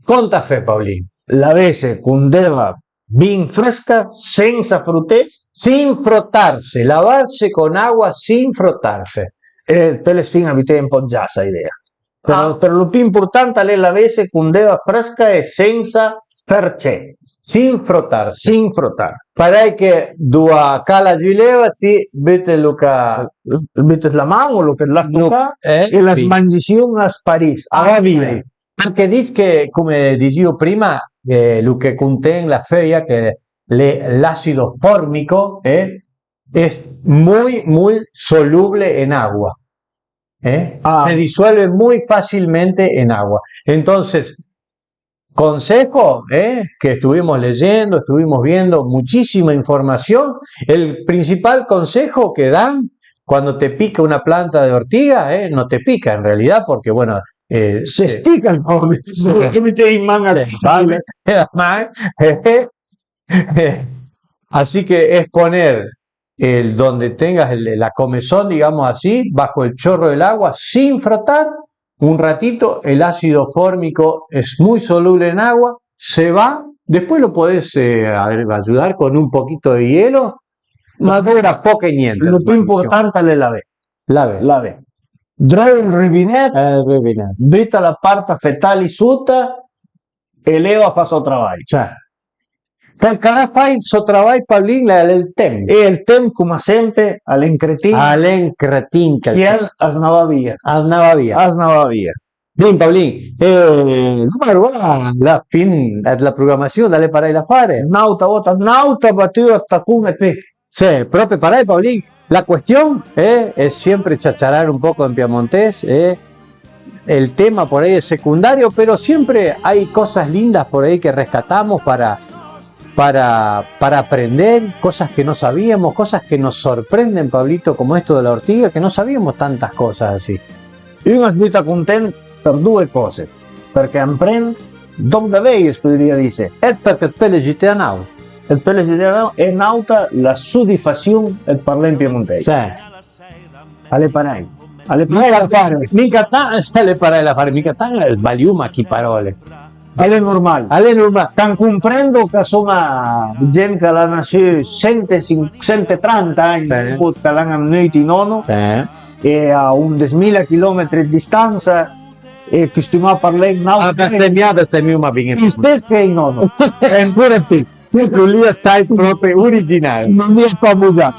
Conta fé, Paulin. Lavese con d'eva bin frësca, sensa froté. Sin frotarse, lavarse con agua sin frotarse. E pöle fin-a buté un pò ëd giasa, idea. Però, ah, për lo pì important a l'é lavese con d'eva frësca e sensa Perché? Sin frotar, sin frotar. Parei che dua cala giù l'eva, ti bute lu ca... Bute la man o lu che l'has tocà, eh, e la smangissiun a sparìs, a va via. Perché dis che, come disìo prima, eh, lu che conten la feuja, che l'è l'acido formico, eh, es muy, muy soluble en agua. ¿Eh? Ah. Se disuelve muy fácilmente en agua. Entonces, consejo, ¿eh? Que estuvimos leyendo, estuvimos viendo muchísima información. El principal consejo que dan cuando te pica una planta de ortiga, ¿eh? No te pica en realidad, porque bueno, eh, se, se estica el pobre. Así que es poner el, donde tengas el, la comezón, digamos así, bajo el chorro del agua, sin frotar, un ratito, el ácido fórmico es muy soluble en agua, se va, después lo podés eh, ayudar con un poquito de hielo, ma dura poco y niente. Lo più importante l'è lavé. Lavé. Lavé. Dröi ël rubinèt, eh, ël rubinèt, buta la part fetale sota e l'eva a fa sò travaj. Cioè, chel ch'a l'ha fait sò travaj, Paolin, al è ël temp. E ël temp, coma sempe, al è un cretin. Al è un cretin chel. Chiel as na va via. As na va via. As na va via. Bin, Paolin, eh, l'uma arivà a la fin dë la programassion da L'é parèj l'afare. N'àutra vòta, n'àutra batüda dë tacon e pì. Sì, propi parèj, Paolin. La cuestión, eh, es siempre chacharar un poco en piemontés, eh, el tema por ahí es secundario, pero siempre hay cosas lindas por ahí que rescatamos para, para, para aprender, cosas que no sabíamos, cosas que nos sorprenden, Pablito, como esto de la ortiga, que no sabíamos tantas cosas así. Un as buta content për doe còse, përchè a 'mprend dòp da vèj, as podrìa dise. E përchè it peules giüté a n'àut. It peules giüté a n'àut, e n'àuta la sodisfassion ëd parlé ën piemontèis. Sì. A l'é parèj. A l'é parèj. Minca tant, a l'é parèj l'afare, minca tant sbaliuma chi paròle. A l'é normal. A l'é normal. Can comprendo ch'a soma gent ch'a l'han sü sent e cinc, sent e tranta agn, sì, ch'a l'han vnùit ij nono, sì, e a ondes mila chilometri ëd distansa, e custumà a parlé n'àut. Ah, bestemià, bestemiuma bin. Ij stes che ij nono. E ancora pì. Lu lì a stait propi original. Non mi sto bugià.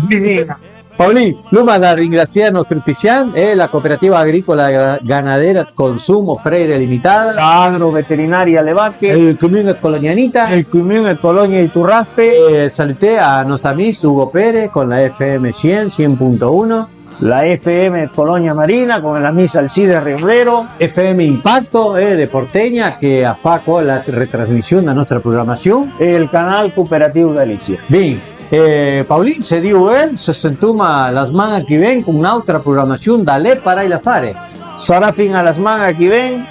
Divina. Paolin, l'uma da ringrasié ël nòstr ufissiant e la Cooperativa Agricola Ganadera ëd Consumo Freire Limitada. La Agroveterinaria Le Vache. E ël Comun ëd Colonia Nita. E ël Comun ëd Colonia ij Turraste. E saluté a nòst amis Ugo Pere con la F M cien, cien punto uno. La F M ëd Colonia Marina, con l'amis Alcide Riondero. F M Impacto, eh, de Portegna, che a fa co la retrasmission da nòstra programassion. E ël canal Cooperatìu Galicia. Bin, eh, Paolin, se Diu völ, se sentuma la sman-a ch'i ven con n'àutra programassion da L'é parèj l'afare. Sarà fin-a la sman-a ch'i ven,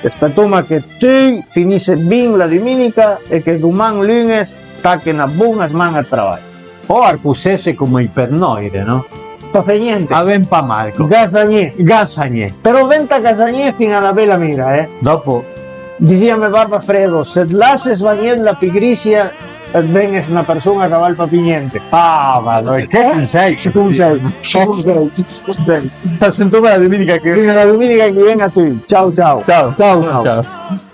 spetoma che tüi finisse bin la duminica e che doman lunes tache na bon-a sman-a ëd travaj. O arpusesse coma ij pet nòire, no? Pa fé niente. A ven pa mal, co. Gasagné. Gasagné. Però venta gasagné fin-a na bela mira, eh. Dòpo. Disìa me barba Fredo, se it lasse svagnede la pigrissia, it ven-e na përson-a ch'a val pa pì niente. Ah, ma dai, che consèj. Consèj. Consèj. Consèj. Sa sentoma la duminica che ven. Fin-a la duminica che ven a tüi. Ciao, ciao. Ciao. Ciao, ciao. Ciao.